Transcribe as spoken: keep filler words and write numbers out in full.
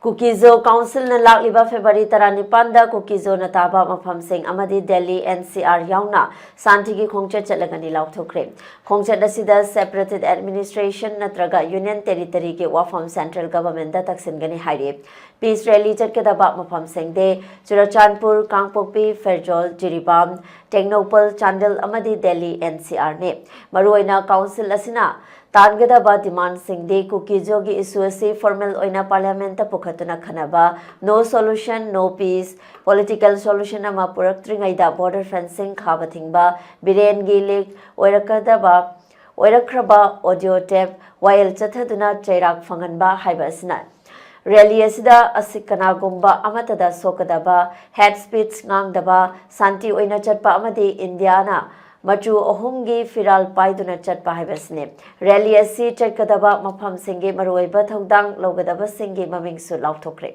ꯀꯨꯀꯤꯖꯣ ꯀꯥꯎꯟꯁꯤꯜꯅ ꯂꯥꯛꯂꯤꯕ ꯐꯦꯕ꯭ꯔꯨꯋꯥꯔꯤ ꯇꯔꯥꯅꯤꯄꯥꯟꯗ ꯀꯨꯀꯤꯖꯣꯅ ꯇꯥꯕ ꯃꯐꯝꯁꯤꯡ ꯑꯃꯗꯤ ꯗꯦꯜꯂꯤ ꯑꯦꯟ ꯁꯤ ꯑꯥꯔ ꯌꯥꯎꯅ ꯁꯥꯟꯇꯤꯒꯤ ꯈꯣꯡꯆꯠ ꯆꯠꯂꯒꯅꯤ ꯂꯥꯎꯊꯣꯛꯈ꯭ꯔꯦ꯫ ꯈꯣꯡꯆꯠ ꯑꯁꯤꯗ ꯁꯦꯄꯔꯦꯇꯦꯗ ꯑꯦꯗꯃꯤꯅꯤꯁꯇ꯭ꯔꯦꯁꯟ ꯅꯠꯇ꯭ꯔꯒ ꯌꯨꯅꯤꯌꯟ ꯇꯦꯔꯤꯇꯔꯤꯒꯤ ꯋꯥꯐꯝ ꯁꯦꯟꯇ꯭ꯔꯦꯜ ꯒꯚꯔꯟꯃꯦꯟꯠꯇ ꯇꯛꯁꯤꯟꯒꯅꯤ ꯍꯥꯏꯔꯤ꯫ ꯄꯤꯁ ꯔꯦꯂꯤ ꯆꯠꯀꯗꯕ ꯃꯐꯝꯁꯤꯡꯗꯤ ꯆꯨꯔꯆꯥꯟꯄꯨꯔ, ꯀꯥꯡꯄꯣꯛꯄꯤ, ꯐꯦꯔꯖꯣꯜ, ꯖꯤꯔꯤꯕꯥꯝ, ꯇꯦꯡꯅꯧꯄꯜ, ꯆꯥꯟꯗꯦꯜ ꯑꯃꯗꯤ ꯗꯦꯜꯂꯤ ꯑꯦꯟ ꯁꯤ ꯑꯥꯔꯅꯤ꯫ ꯃꯔꯨꯑꯣꯏꯅ ꯀꯥꯎꯟꯁꯤꯜ ꯑꯁꯤꯅ ꯇꯥꯟꯒꯗꯕ ꯗꯤꯃꯥꯟꯁꯤꯡꯗꯤ ꯀꯨꯀꯤꯖꯣꯒꯤ ꯏꯁꯨ ꯑꯁꯤ ꯐꯣꯔꯃꯦꯜ ꯑꯣꯏꯅ ꯄꯥꯔꯂꯤꯌꯥꯃꯦꯟꯠꯇ ꯄꯨꯈꯠꯇꯨꯅ ꯈꯟꯅꯕ, ꯅꯣ ꯁꯣꯂꯨꯁꯟ, ꯅꯣ ꯄꯤꯁ, ꯄꯣꯂꯤꯇꯤꯀꯦꯜ ꯁꯣꯂꯨꯁꯟ ꯑꯃ ꯄꯨꯔꯛꯇ꯭ꯔꯤꯉꯩꯗ ꯕꯣꯔꯗꯔ ꯐꯦꯟꯁꯤꯡ ꯈꯥꯕ ꯊꯤꯡꯕ, ꯕꯤꯔꯦꯟꯒꯤ ꯂꯤꯛ ꯑꯣꯏꯔꯛꯀꯗꯕ, ꯑꯣꯏꯔꯛꯈ꯭ꯔꯕ ꯑꯣꯗꯤꯑꯣ ꯇꯦꯞ ꯋꯥꯌꯦꯜ ꯆꯠꯊꯗꯨꯅ ꯆꯩꯔꯥꯛ ꯐꯪꯍꯟꯕ ꯍꯥꯏꯕ ꯑꯁꯤꯅ꯫ ꯔꯦꯂꯤ ꯑꯁꯤꯗ ꯑꯁꯤ ꯀꯅꯥꯒꯨꯝꯕ ꯑꯃꯠꯇꯗ ꯁꯣꯛꯀꯗꯕ, ꯍꯦꯠ ꯁ꯭ꯄꯤꯆ ꯉꯥꯡꯗꯕ, ꯁꯥꯟꯇꯤ ꯑꯣꯏꯅ ꯆꯠꯄ ꯑꯃꯗꯤ ꯏꯟꯗꯤꯌꯥꯅ ꯃꯆꯨ ꯑꯍꯨꯝꯒꯤ ꯐꯤꯔꯥꯜ ꯄꯥꯏꯗꯨꯅ ꯆꯠꯄ ꯍꯥꯏꯕꯁꯤꯅꯤ꯫ ꯔꯦꯂꯤ ꯑꯁꯤ ꯆꯠꯀꯗꯕ ꯃꯐꯝꯁꯤꯡꯒꯤ ꯃꯔꯨꯑꯣꯏꯕ ꯊꯧꯗꯥꯡ ꯂꯧꯒꯗꯕꯁꯤꯡꯒꯤ ꯃꯃꯤꯡꯁꯨ ꯂꯥꯎꯊꯣꯛꯈ꯭ꯔꯦ꯫